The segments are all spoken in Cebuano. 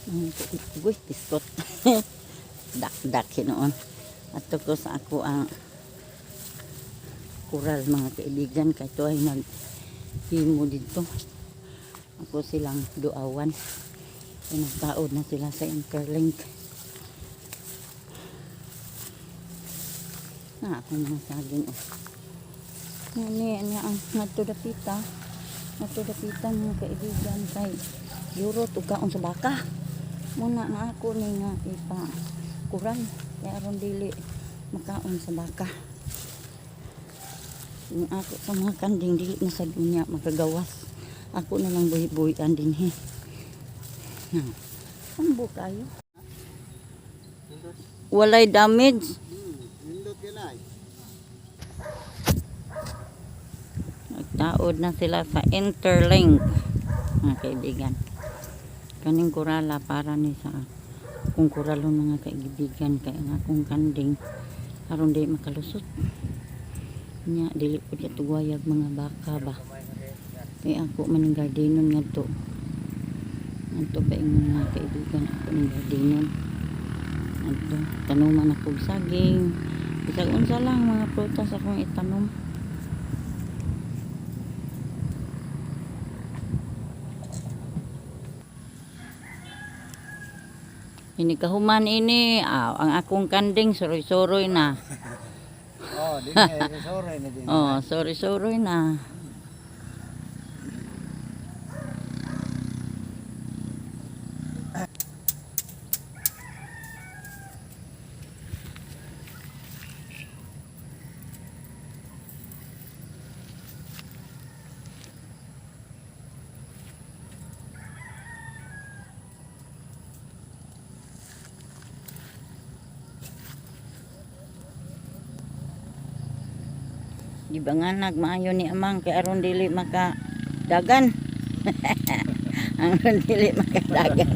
Uy, biskot. Dak-dak hinuon. Ato ko sa ako ang kural, mga kaibigan, kay ito ay naghimo dito. Ako silang duawan. Kaya nagtaod na sila sa interlink. Na akong mga saging, oh. Ngani niya ang ngadto dapita. Ngadto dapita, mga kaibigan, kay yurot ug kaon sa baka. Muna na ako ni nga ipa kural kay aron dili makaon sa baka. Yung ako sa mga kanding dili na sa dunya magagawas. Ako na lang buhi-buhian dinhi. Na. Ambo kayo. Walay damage. Nindot yun ay. Nagtaod na sila sa interlink, mga kaibigan. Kaning kurala para ni sa akong kuralon, mga kaibigan, kay ang akong kanding aron di makalusot. Nya dili ko siya tugwayag mga baka ba. Kay ako man ang gardinon ngadto. Ngadto pa ingon, mga kaibigan, ako ning gardinon. Ngadto tanuman ako og saging. Bisag unsa lang mga prutas akong itanom. Ini kahuman ini, ah, ang akong kanding suroy-suroy na. Oh, di na sorry na din. Oh, suroy-suroy na. Di ba nga nagmaayo ni amang kay aron dili maka dagan. Aron dili makadagan.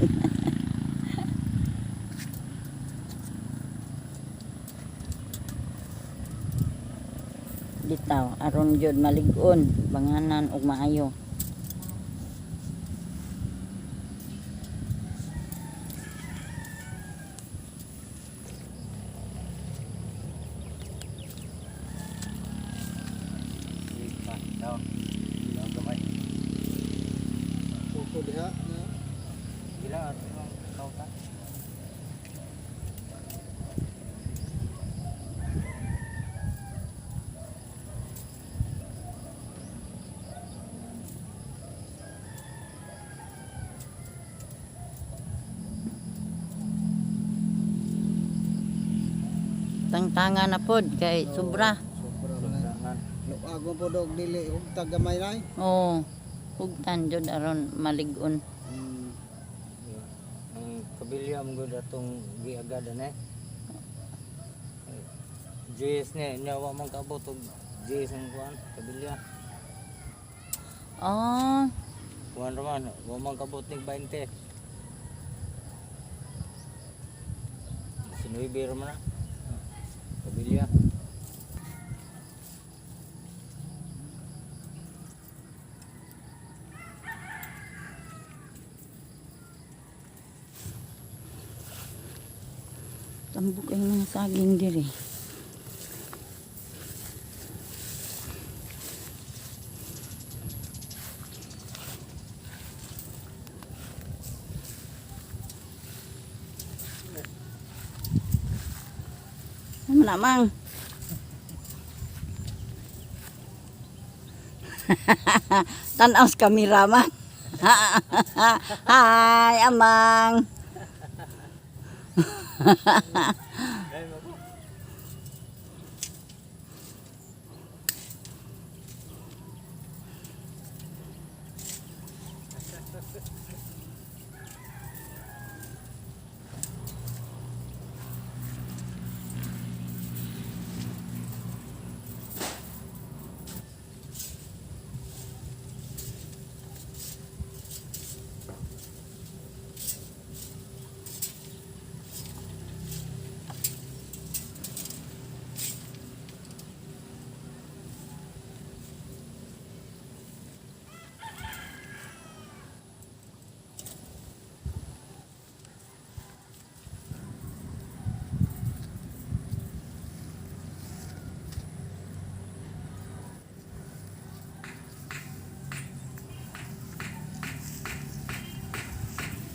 Bitaw aron jud malig-on banganan og maayo. Pa, down. Down gamay. Kuko diha na. Gila ato ang kauta. Tangtanga na pod kay sobra. Sobra man. Luag mo po dog dili hugtag gamay nay. Oh, hugtan jud aron malig-on. Ang kabilya mo gud atong giagadan eh. JS ni nya wa man kaabot og JS ang kuan kabilya. Oh, Kuan ra man wa man kaabot nig 20. Sinuibi ra man na. Kabilya. Tambok ay mga saging diri. Ano namang? Tanaw sa kamera man. Hi, amang.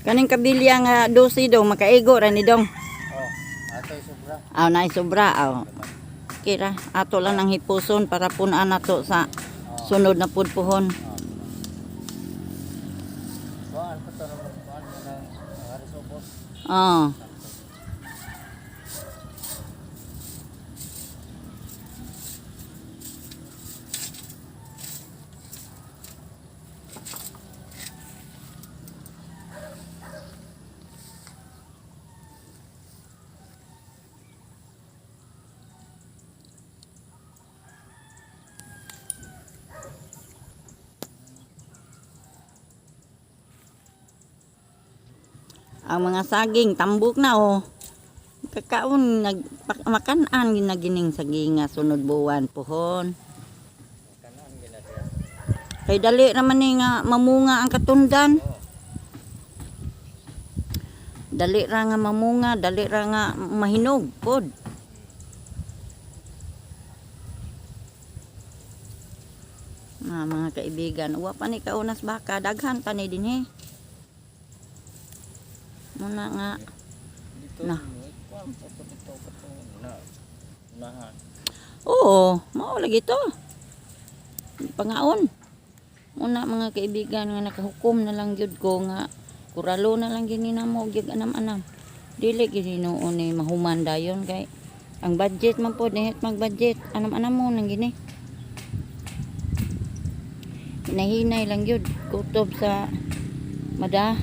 Kaning kabilya nga 12 dong makaigo ra ni dong. Oh, atoy sobra. Aw naay sobra aw. Kira ato lang ang hipuson para punan nato sa sunod na pudpuhon. Kuan ko to naman kuan mo ng arisobos. Oh. Ang mga saging tambok na oh. Kakaon nag makan-an ginagining saging nga sunod buwan puhon. Kanon gina siya. Kay dali raman ni nga mamunga ang katundan. Dali ra nga mamunga, dali ra nga mahinog pod. Ah, mga kaibigan, uwa pa ni kaunas baka, daghan pa ni dinhi. Muna nga Dito Na. kuan po to dito kato na. Unahan. Oo, mao lagi to. Pangaon. Una mga kaibigan nga nakahukom na lang gyud ko nga kuralo na lang gini namo gyud anam-anam. Dili gyud hinuon ni mahuman dayon kay ang budget man pod nihit mag-budget anam-anam mo nang gini. Hinahinay lang gyud kutob sa mada.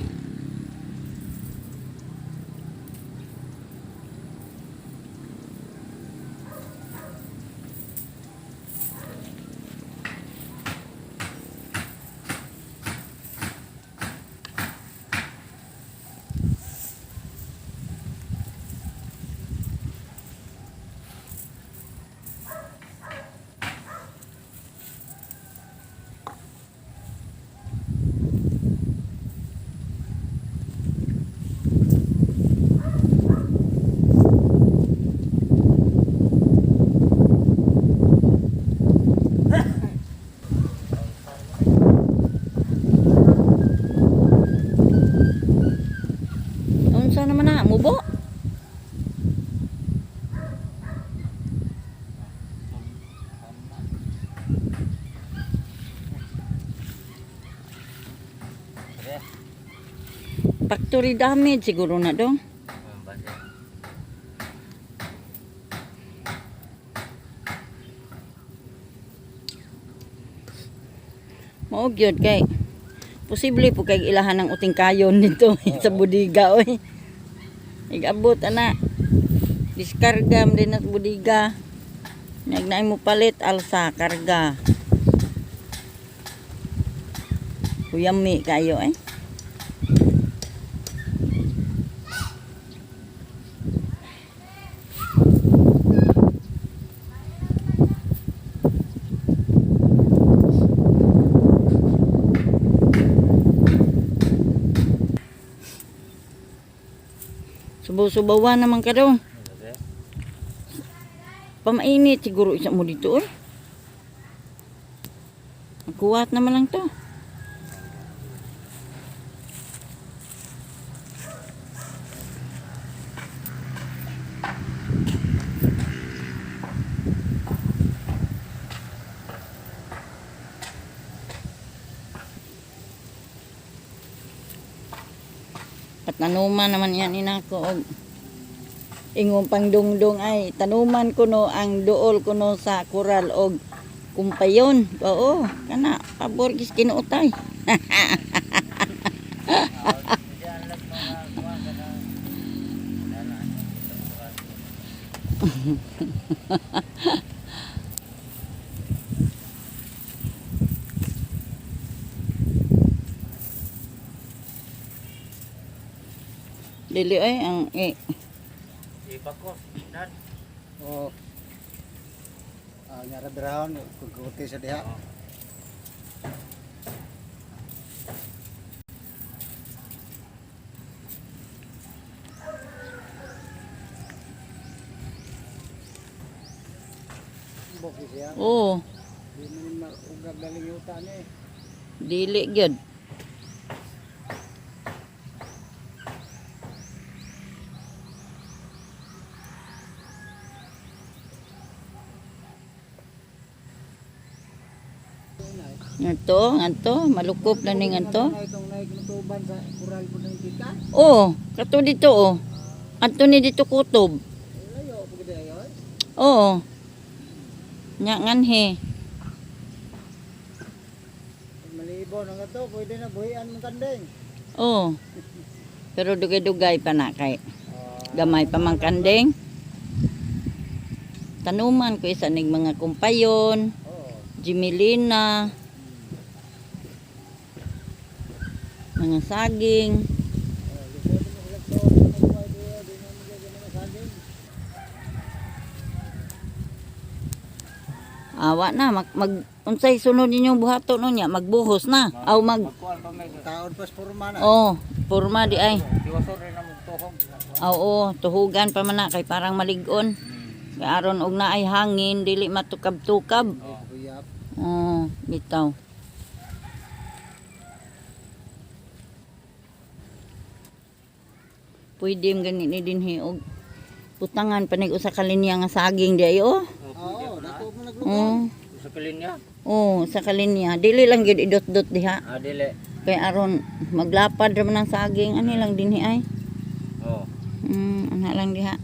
Unsa naman na mubo? Dire. Factory damage siguro na dong. Base. Mao gyud kay posible po kay ilahan ng uting kayon dito sa budiga oy. Igabot ana. Diskarga man din na sa budiga. Nagnaay mo palit alsa karga. Kuyami kayo eh. Subaw-subawan naman ka daw. Dire. Pamainit siguro isa mo dito oy. Kuwat naman lang to. At nanuman naman yan inako og ingong pangdungdung ay tanuman kuno ang duol kuno sa koral og kumpayon. Oo, kana pabor gis kinuutay. Diyan lang mga kuan kana. Ana. Dili ay ang eh, Ibakos dan. Oh. Ah, nyara birahon kuguti sa diha. Boki siya. Oo, Di man maugag galing yuta niya eh. dili gyud. Ngadto, ngadto, malukop na ni ngadto. Na itong naiknutuban sa kural po ng kita. Oh, kato dito oh. Adto ni dito kutob. Layo po gid ayo. Oo. Nya nganhi. Malibo na nga to, pwede na buhian mong kanding. Oo. Pero dugay-dugay pa na kay gamay pa man kanding. Tanuman ko isa ning mga kumpayon, Oo. jimilina, mga saging. Oh, lisod mo sila to, magbuhay diya, di na mo gyud mga saging. Awa na mag, mag unsay sunod ninyong buhaton no niya magbuhos na. Aw mag Magkuan pa may Taon pas porma na. oh, porma di ay. Tiwaso rin na magtuhog. Aw, oo, tuhugan pa man na kay parang malig-on. Kay aron og naay hangin dili matukab-tukab. Oh, buyap. Oh, bitaw. Pwede man gani ni dinhi og putangan panig usa ka linya nga saging di ay oh. Oo, dako mo naglugar. Oh, Sa kalinya? oh, sa kalinya. Dili lang gyud idot-dot diha. Ah, dili. Kay aron maglapad ra man ang saging ani lang dinhi ay. Oh. Ana lang diha.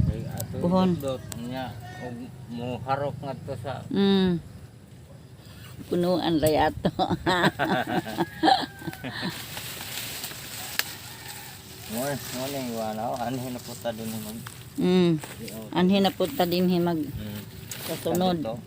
Kay ato Puhon. dot nya og muharok ngadto sa Punuan ra ato. Mo mo ni wala ano na puta din mag. Anhi na pud ta dinhi mag kasunod. Kasunod.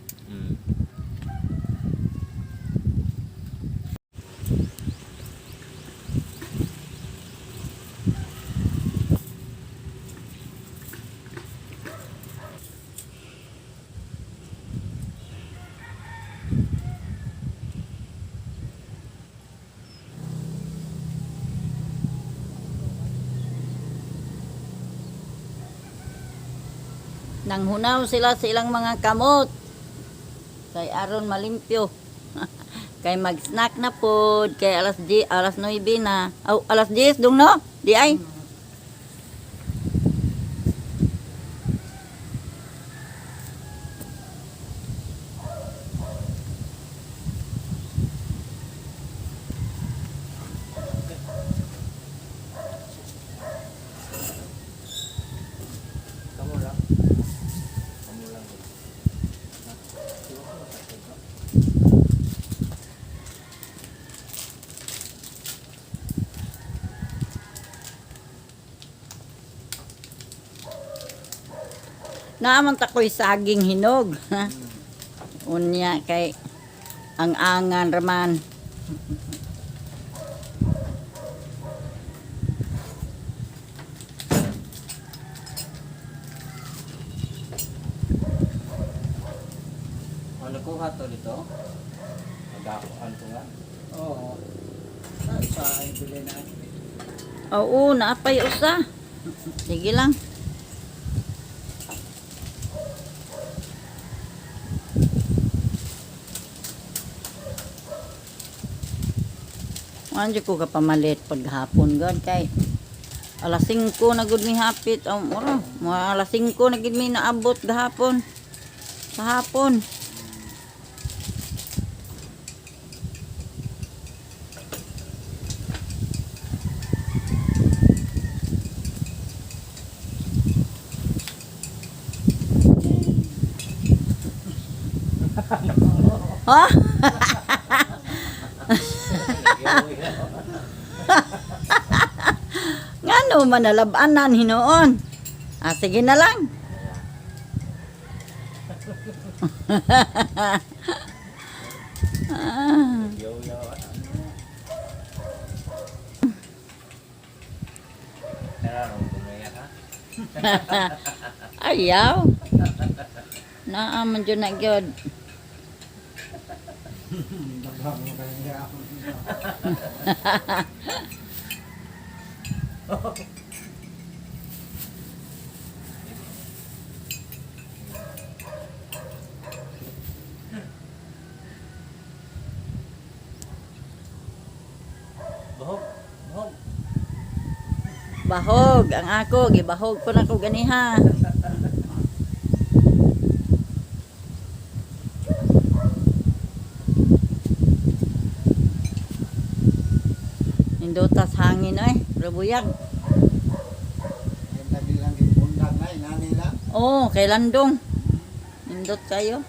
Nanghunaw sila sa ilang mga kamot. Kay aron malimpyo. Kay mag-snack na pod kay alas di alas 9 na. Aw, alas 10 dong no? Di ay. Kamu lang. Kamu lang. Naaman ta ko'y saging hinog. Unya kay ang angan raman. Ano kuha to dito? Magakuan to nga. Oo. Sa ay bili na. Oo, naapay usa. Sige lang. Anjo ko kapamalit paghapon god kay alas 5 na gud mi hapit. Oh, mura, mga alas 5 na gid mi naabot gahapon. Sa hapon. Ha? Ngano manalabanan hinuon? Ah, sige na lang. Ah. Yo yo. Tara, kumaya ka. Ayaw. Naa man jud na gyud. Daghang mo kaya. Bahog. Bahog. Bahog ang ako, gibahog po na ko ganiha. Pero buyag. Ang dagi lang gibundag na inani na. Oh, kay Landong. Nindot kayo.